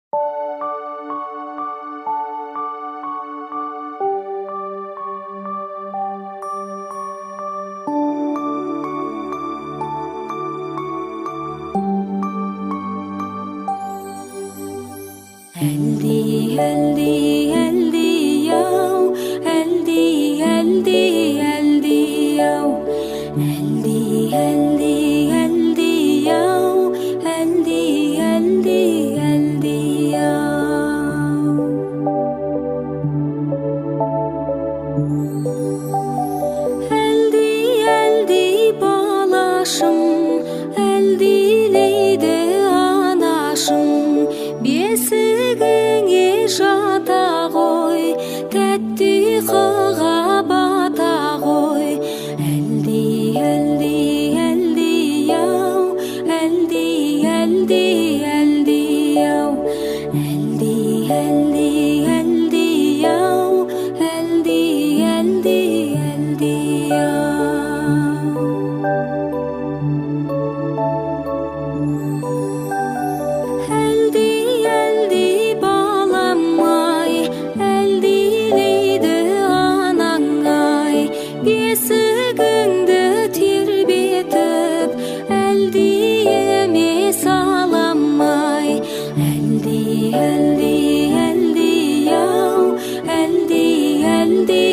Әлди, әлди, әлди, ау, әлди, әлди, әлди, ау, әлди, әлди, әлди, ау, әлди, әлди, әлди, ау. Әлди, әлди, балашым, әлдилейді анашым, бесігіңе жата ғой, тәтті ұйқыға бата ғой. Әлди, әлди, әлди, ау, әлди, әлди, әлди, ау, әлди, әлди, әлди, ау, әлди, әлди, әлди, ау. Әлди, әлди, балам-ай, әлдилейді анаң-ай, бесігіңді тербетіп, әлдиіме салам-ай. Әлди, әлди, әлди, ау, әлди, әлди,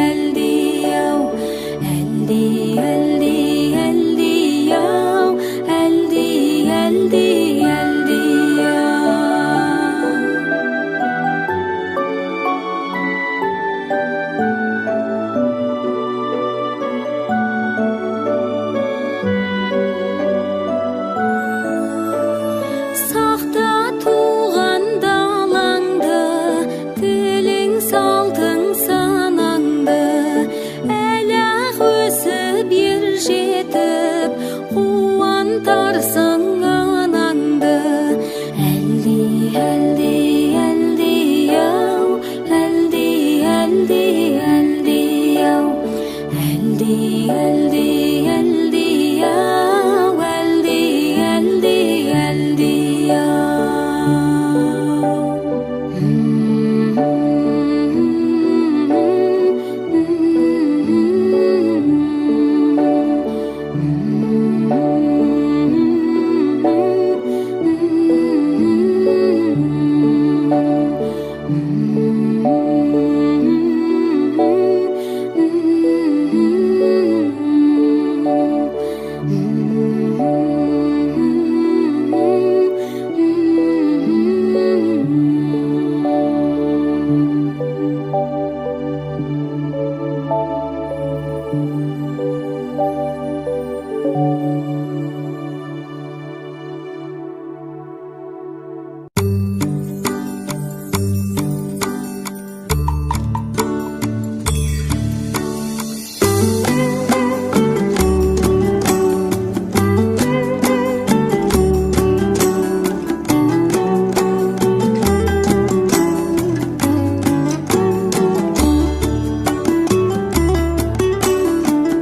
әлди, ау, әлди, әлди, әлди, ау, әлди, әлди, әлди, ау. Сақта туған далаңды, тілің салтың санаңды, әлі-ақ өсіп ер жетіп, қуантарсың анаңды. Әлди, әлди, әлди, ау, әлди, әлди, әлди, ау, әлди, әлди, әлди, ау, әлди, әлди, әлди, ау.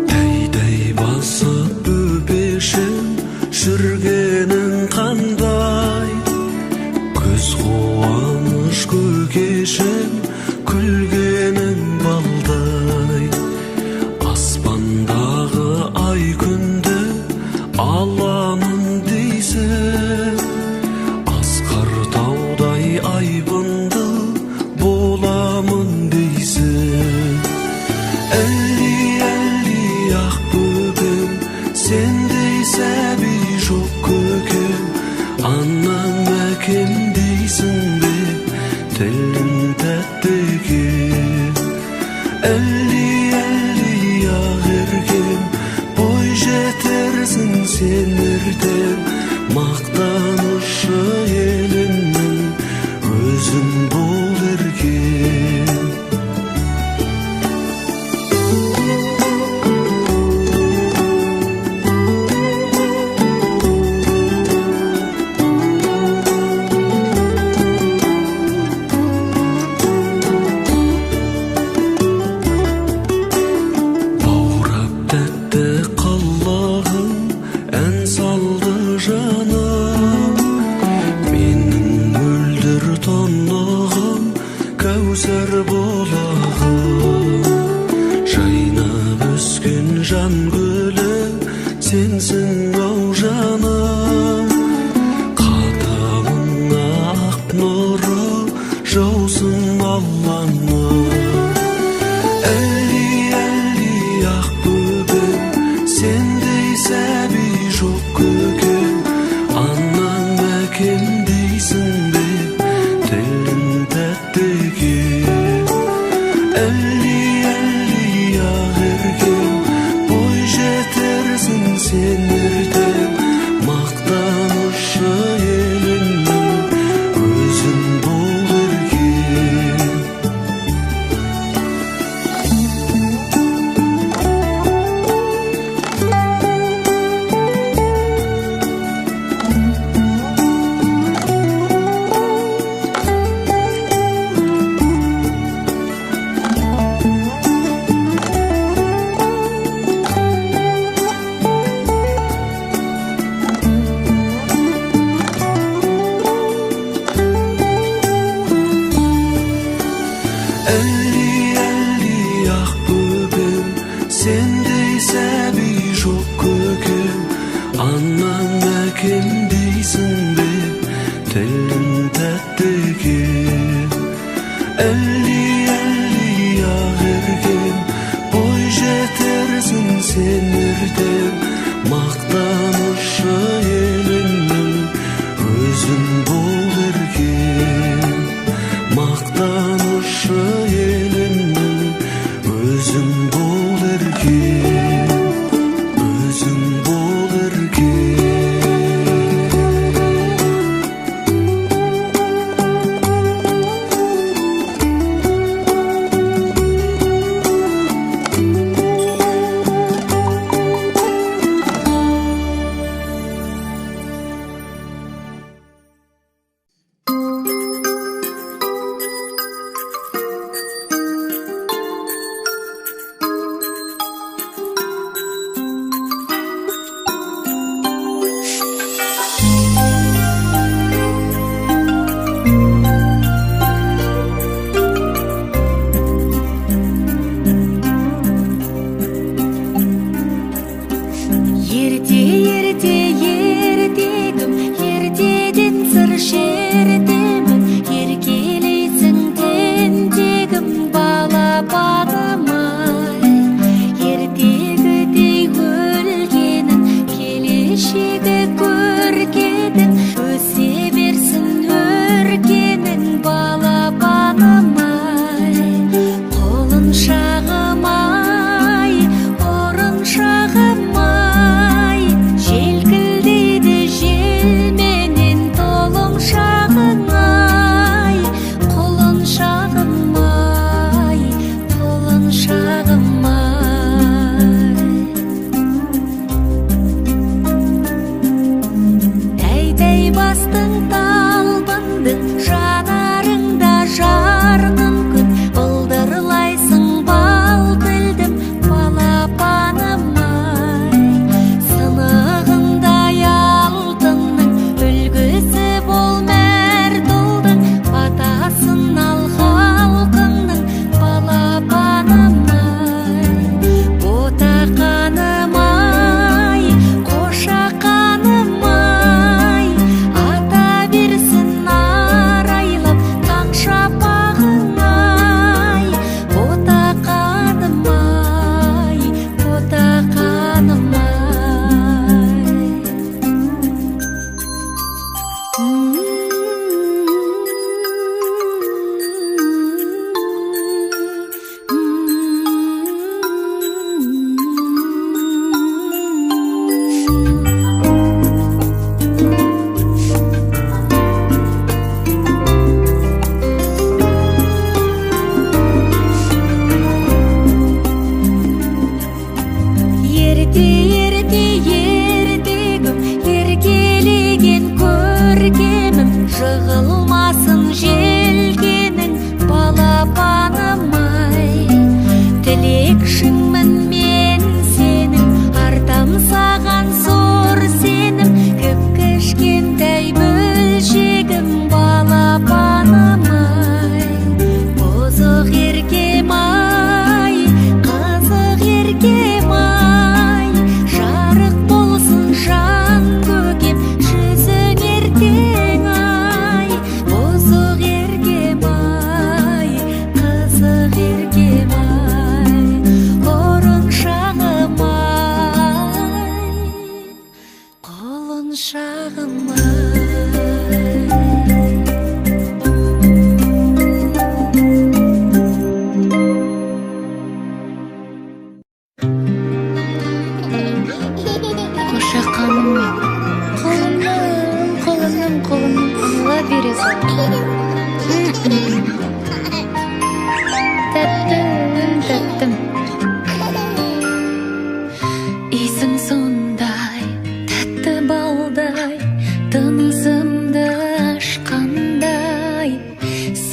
Тәй-тәй басып бөпешім, жүргенің қандай? Көз қуаныш көкешім, күлгенің балдай. Аспандағы ай күнді аламын дейсің, асқар таудай айбынды боламын дейсің. Әлди, әлди, ақ бөпем, сендей сәби жоқ көкем. Анаң әкем дейсің бе, тілің тәтті екен. Кәусар бұлағы, жайнап өскен жан гүлі сенсің ау жаным. Қадамыңа ақ нұры жаусын Алланың. Әлли, әлли, ақ бөбек, сендей сәби жоқ көкем. Анаң әкем дейсің бе, тілің тәтті екен. Әлли, әлли, ақ еркем, бой жетерсің сен ертең. Мақтанышы еліңнің, өзің бол еркем. Әлли, әлли, ақ бөбем, сендей сәби жоқ көкем. Анаң әкем дейсің бе, тілің тәтті екен. Әлли, әлли, ақ еркем, бой жетерсің сен ертең. Мақтанышы еліңнің, өзің бол еркем. Мақтанышы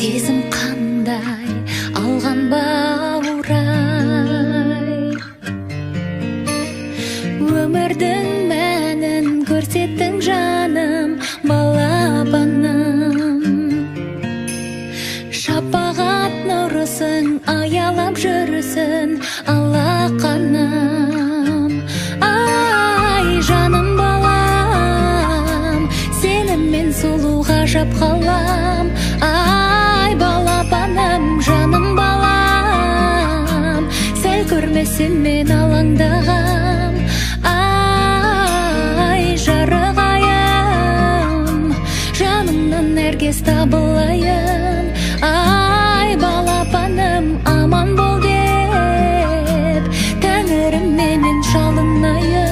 Сезім қандай алған баурай, өмірдің мәнін көрсеттің жаным, балапаным. Шапағат нұрысың аялап жүрсін алақаным. Ай, жаным балам, сені мен сұлу ғажап қалам. Ай, балапаным, жаным балам, сәл көрмесем мен алаңдағам. Ай, жарық айым, жаныңнан әркез табылайын. Ай, балапаным, аман бол деп тәңіріме мен жалынайын.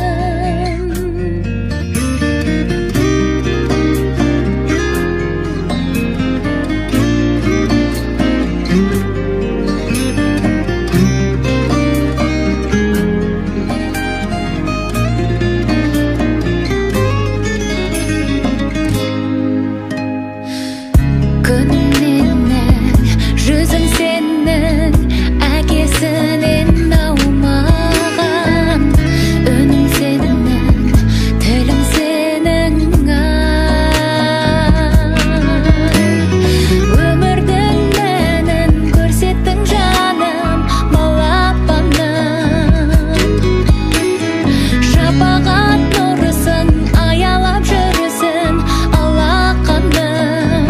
Күнім менің, жүзің сенің, әкесінен аумаған. Үнің сенің, тілің сенің, ай. Өмірдің мәнін көрсеттің жаным, балапаным. Шапағат нұрысын аялап жүрсін алақаным.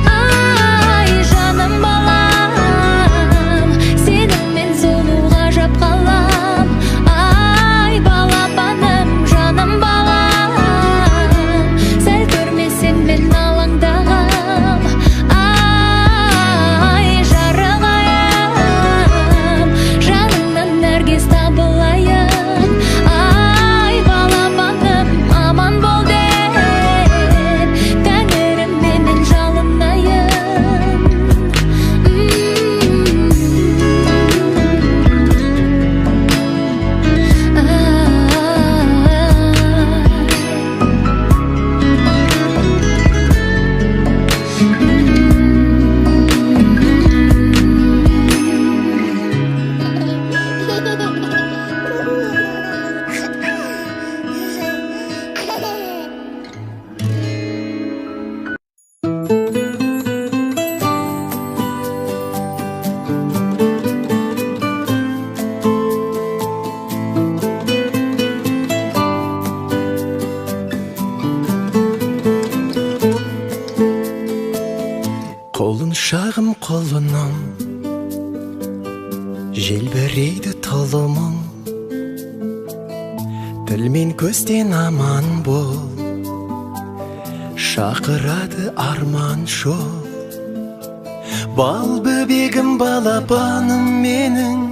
Ай, жаным балам, сені мен сұлу ғажап қалам. Ай, балапаным, жаным балам, сәл көрмесем мен алаңдағам. Ай, жарық айым, жаныңнан әркез табылайын. Ай, балапаным, аман бол деп тәңіріме мен жалынайын. Құлыншағым, құлыным, желбірейді тұлымың. Тіл мен көзден аман бол, шақырады арман жол. Бал бөбегім, балапаным менің,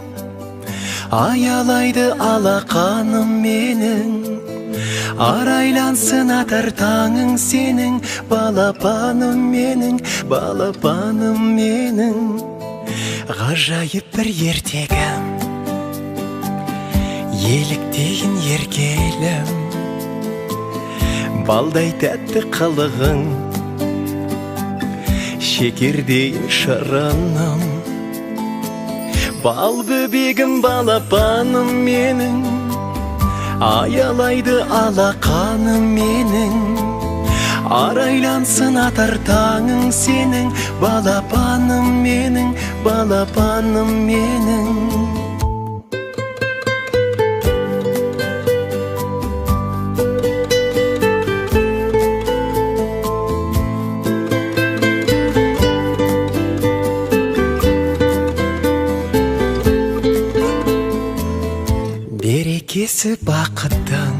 аялайды алақаным менің. Арайлансын атар таңың сенің, балапаным менің, балапаным менің. Ғажайып бір ертегім, еліктейін еркелім. Балдай тәтті қылығың, шекердей шырыным. Бал бөбегім, балапаным менің, аялайды алақаным менің. Арайлансын атар таңың сенің, балапаным менің, балапаным менің. Берекесі бақыттың,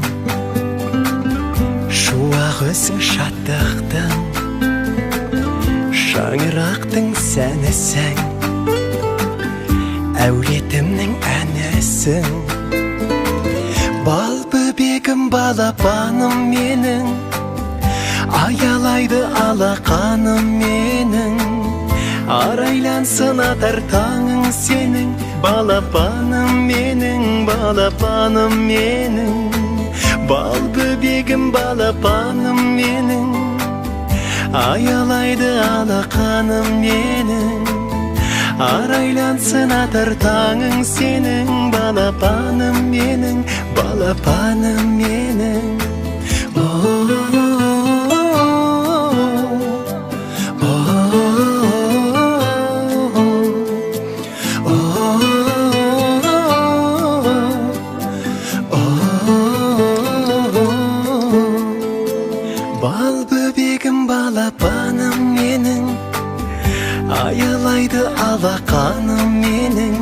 шуағы өзің шаттықтың, шаңырақтың сәнісің, әулетімнің әнісің. Бал бөбегім, балапаным менің, аялайды алақаным менің. Арайлансын атар таңың сенің, балапаным менің, балапаным менің. Бал бөбегім, балапаным менің, Аялайды алақаным менің. Арайлансын атар таңың сенің, балапаным менің, балапаным менің. Бал бөбегім, балапаным менің, аялайды алақаным менің.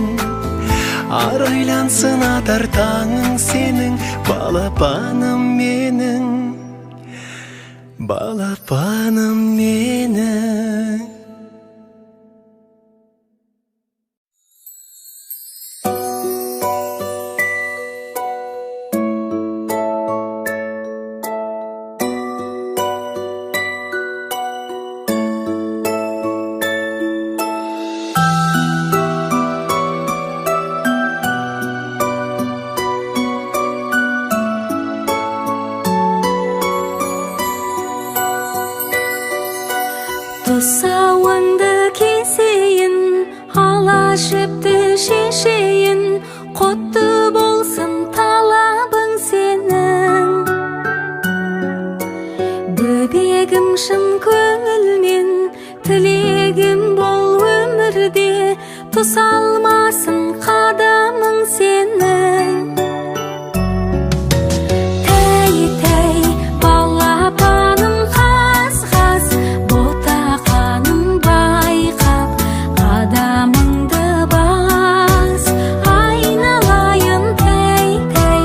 Арайлансын атар таңың сенің, балапаным менің, балапаным менің. Тұсауыңды кесейін, ала жіпті шешейін, құтты болсын талабың сенің. Бөбегім шын көңілмен, тілегім бол өмірде, тұсалмасын қадамың сенің. Тәй-тәй, балапаным қаз-қаз, ботақаным байқап, қадамыңды бас. Айналайын тәй-тәй,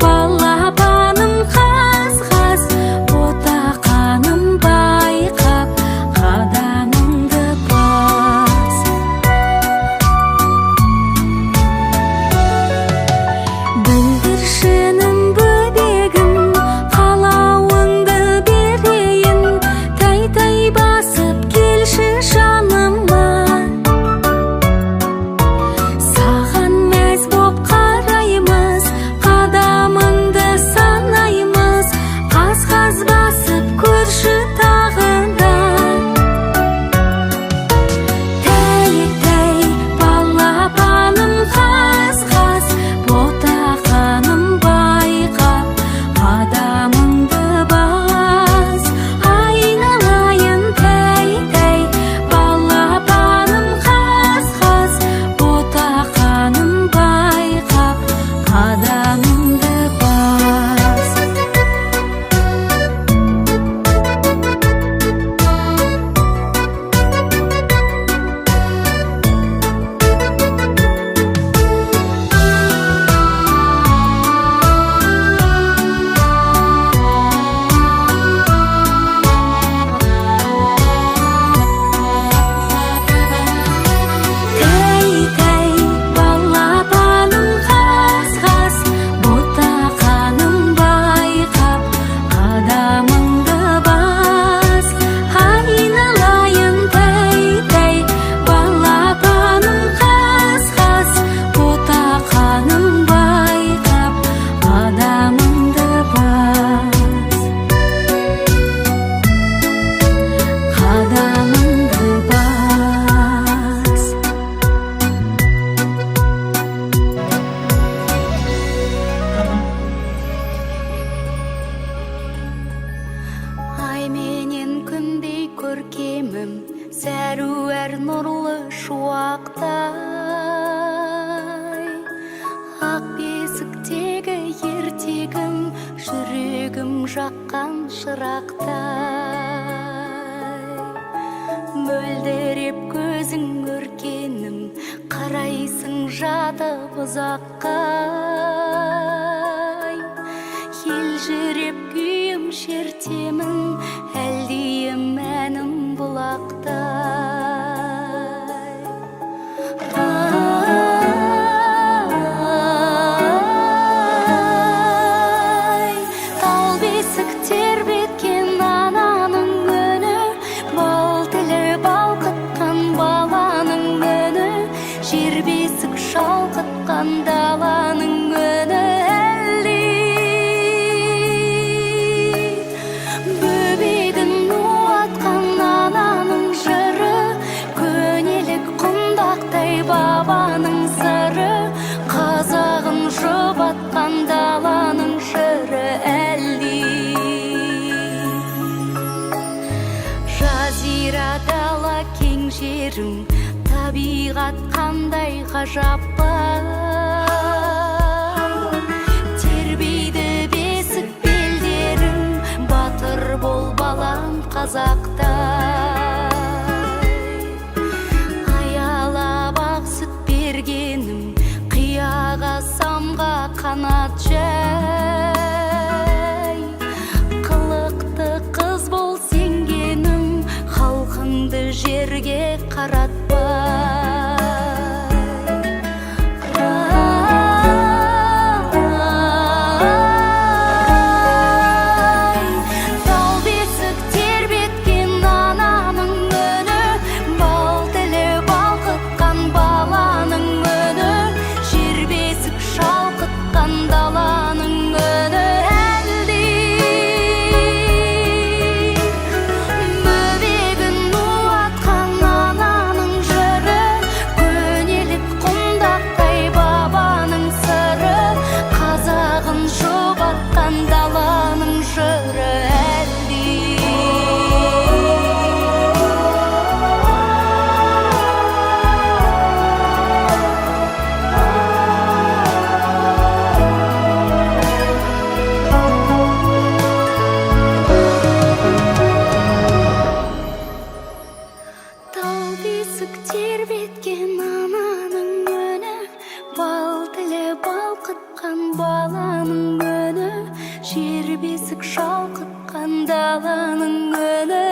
балапаным қаз-қаз, ботақаным байқап, қадамыңды бас. Бүлдіршінім бөбегім, қалауыңды берейін, тәй-тәй басып келші жаныма. Саған мәз боп қараймыз, қадамыңды санаймыз, қаз-қаз басып көрші тағы да. Тәй-тәй, балапаным қаз-қаз, ботақаным байқап, қадамыңды бас. Айналайын тәй-тәй, балапаным қаз-қаз, ботақаным байқап, қадамыңды бас. Тәй-тәй, балапаным қаз-қаз, ботақаным байқап, қадамыңды бас. Айналайын тәй-тәй, балапаным қаз-қаз, ботақаным байқап, қадамыңды бас. Қадамыңды бас. Ай менен күндей көркемім, сәруәр нұрлы шуақтай. Ақ бесіктегі ертегім, жүрегім жаққан шырақтай. Мөлдіреп көзің өркенім, қарайсың жатып ұзаққа. Елжіреп күйім шертемін, әлдиім әнім бұлақтай. Ай, тал бесік тербеткен ананың үні, бал тілі балқытқан баланың үні, жер бесік шалқытқан даланың кең жерің, табиғат қандай ғажап бай. Тербейді бесік белдерің, батыр бол, балам, қазақтай. Аялап ақ сүт бергенім, қияға самға қанат жай. Қылықты қыз бол сенгенім, халқыңды жерге қаратпай. Ай, тал бесік тербеткен ананың үні, бал тілі балқытқан баланың үні, жер бесік шалқытқан даланың үні әлди. Бөбегін уатқан ананың жыры, көнелік құндақтай бабаның сыры, қазағын жұбатқан даланың жыры әлди. Тал бесік тербеткен ананың үні, бал тілі балқытқан баланың үні, жер бесік шалқытқан даланың үні.